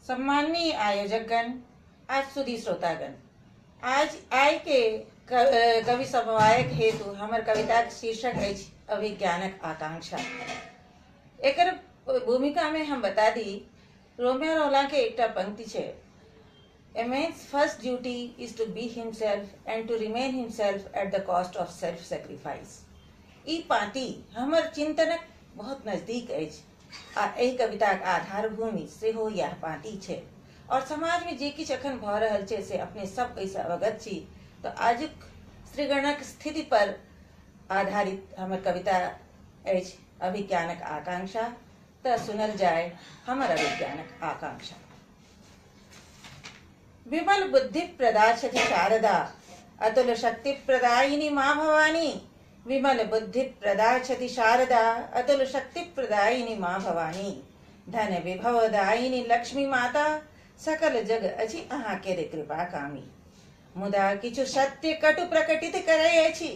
सम्माननीय आयोजकगण आ सुधी श्रोतागण, आज आइ के कवि समवायक हेतु हमर कविताक शीर्षक अछि अभिज्ञानक आकांक्षा। एकर भूमिका में हम बता दी, रोमियो रोला के एकटा पंक्ति छै, A man's first duty is to be himself and to remain himself at the cost of self-sacrifice. ई पाँति हमर चिंतनक बहुत नजदीक अछि आ एहि कविताक आधारभूमि सेहो इएह पाँति छै और समाज में जे किछु अखन भऽ रहल छै से अपने सब एहिसँ अवगत छी। तऽ आजुक स्त्रीगणक स्थिति पर आधारित हमर कविता अछि अभिज्ञानक आकांक्षा। तऽ सुनल जाय हमर अभिज्ञानक आकांक्षा। विमल बुद्धि प्रदा छथि शारदा, अतुल शक्ति प्रदायिनी माँ भवानी। विमल बुद्धि प्रदा छथि शारदा, अतुल शक्ति प्रदायिनी माँ भवानी। धन विभव दायिनी लक्ष्मी माता, सकल जग अछि अहाँ के कृपा कामी। मुदा किछु सत्य कटु प्रकटित करै अछि,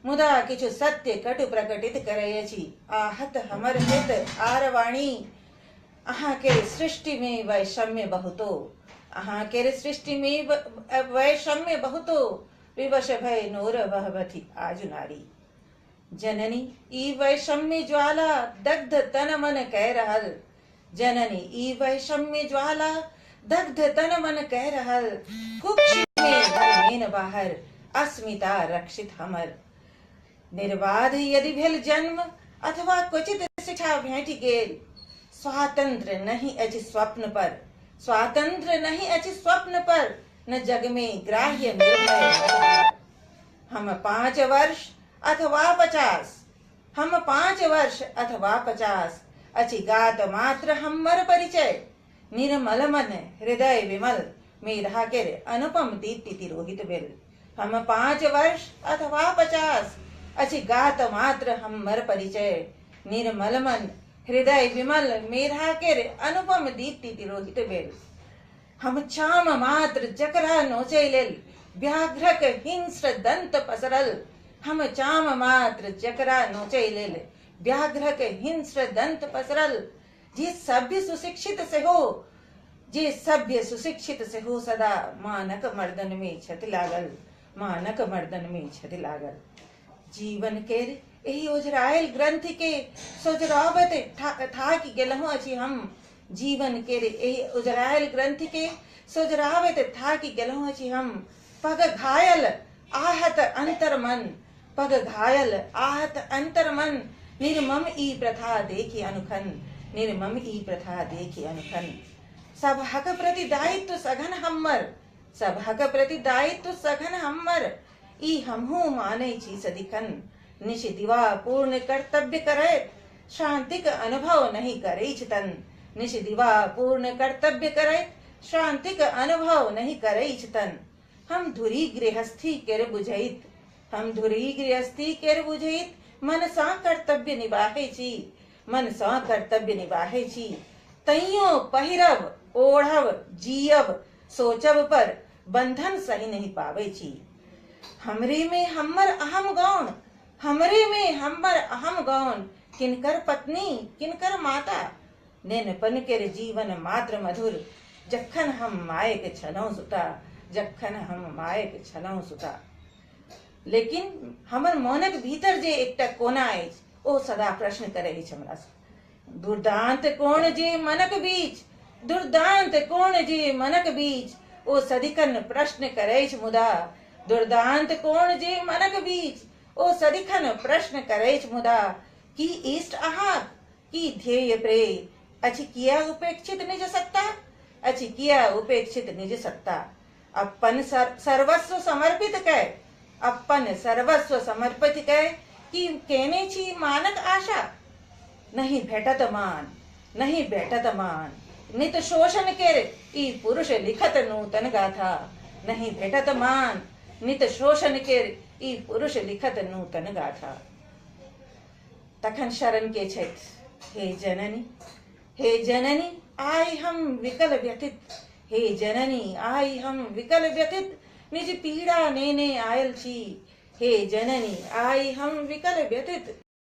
मुदा किछु सत्य कटु प्रकटित करै अछि, आहत हमर हित आर वाणी। अहाँ के सृष्टि में वैषम्य बहुतो, अहाँ के सृष्टि में वैषम्य बहुतो, विवश भय नोर बहबथि आजु नारी। जननी ई वैषम्य ज्वाला दग्ध तन मन कह रहल, जननी ई वैषम्य ज्वाला दग्ध तन मन कह रहल, कुक्षि में भरमेन बाहर अस्मिता रक्षित हमर। निर्बाध यदि भेल जन्म अथवा क्वचित शिक्षा भेटि गेल, स्वातंत्र नहीं अछि स्वप्न पर, स्वातंत्र नहीं अछि स्वप्न पर, न जग में ग्राह्य निर्भय। हम 5 वर्ष अथवा 50, हम 5 वर्ष अथवा 50, अछि गात मात्र हमर परिचय। निर्मल मन हृदय विमल मेधा केर अनुपम दीप्ति तिरोहित भेल। हम 5 वर्ष अथवा 50, अछि गात मात्र हमर परिचय। निर्मल मन हृदय विमल मेधा केर अनुपम दीप्ति तिरोहित भेल। हम चाम मात्र जकरा नोचै लेल व्याघ्रक हिंस्र दंत पसरल, हम चाम मात्र जकरा नोचै लेल व्याघ्रक हिंस्र दंत पसरल, जे सभ्य सुशिक्षित सेहो, जे सभ्य सुशिक्षित सेहो सदा मानक मर्दन में छथि लागल, मानक मर्दन में छथि लागल। जीवन केर एहि ओझरायल ग्रंथ के सोझराबैत थाकि गेलहुँ अछि हम, जीवन केर एहि ओझरायल ग्रंथ के सोझराबैत थाकि गेलहुँ अछि हम। पग घायल आहत अंतर मन, पग घायल आहत अंतर मन, निर्मम ई प्रथा देखि अनुखन, निर्मम ई प्रथा देखि अनुखन। सबहक प्रति दायित्व सघन हम्मर, सबहक प्रति दायित्व सघन हम्मर, ई हमहूँ मानै छी सदिखन। निश दिवा पूर्ण कर्तव्य करैत शांतिक अनुभव नहीं करैछ तन, निश दिवा पूर्ण कर्तव्य करैत शांतिक अनुभव नहीं करैछ तन। हम धुरी गृहस्थी केर बुझैत, हम धुरी गृहस्थी केर बुझैत, मन सँ कर्तव्य निबाहै छी, मन सँ कर्तव्य निबाहै छी। तैयो पहिरब ओढ़ब जियब सोचब पर बंधन सही नहीं पाबै छी। हमरे में हमर अहम गौण, हमरे में हमर अहम गौण, किनकर पत्नी किनकर माता। नेनपन केर जीवन मात्र मधुर, जखन हम मायक छलहुँ सुता, जखन हम मायक छलहुँ सुता। लेकिन हमर मोनक भीतर जे एकटा कोना अछि ओ सदा प्रश्न करै अछि हमरा सँ। दुर्दांत कोण जे मनक बीच, दुर्दांत कोण जे मनक बीच, ओ सदिखन प्रश्न करैछ मुदा। दुर्दांत कोण जे मनक बीच, ओ सदिखन प्रश्न करैछ मुदा। की इष्ट अहाँक, की ध्येय प्रेय, अछि किया उपेक्षित निज सत्ता, अछि किया उपेक्षित निज सत्ता। अपन सर्वस्व समर्पित कै, अपन सर्वस्व समर्पित कै, की केने छी मानक आशा। नहीं भेटत मान, नहीं भेटत मान, नित शोषण केर ई पुरुष लिखत नूतन गाथा। नहीं भेटत मान, नित शोषण केर ई पुरुष लिखत नूतन गाथा। तखन शरण के छथि, हे जननी, हे जननी आइ हम विकल व्यथित, हे जननी आइ हम विकल व्यथित, निज पीड़ा नेने आयल छी। हे जननी आइ हम विकल व्यथित,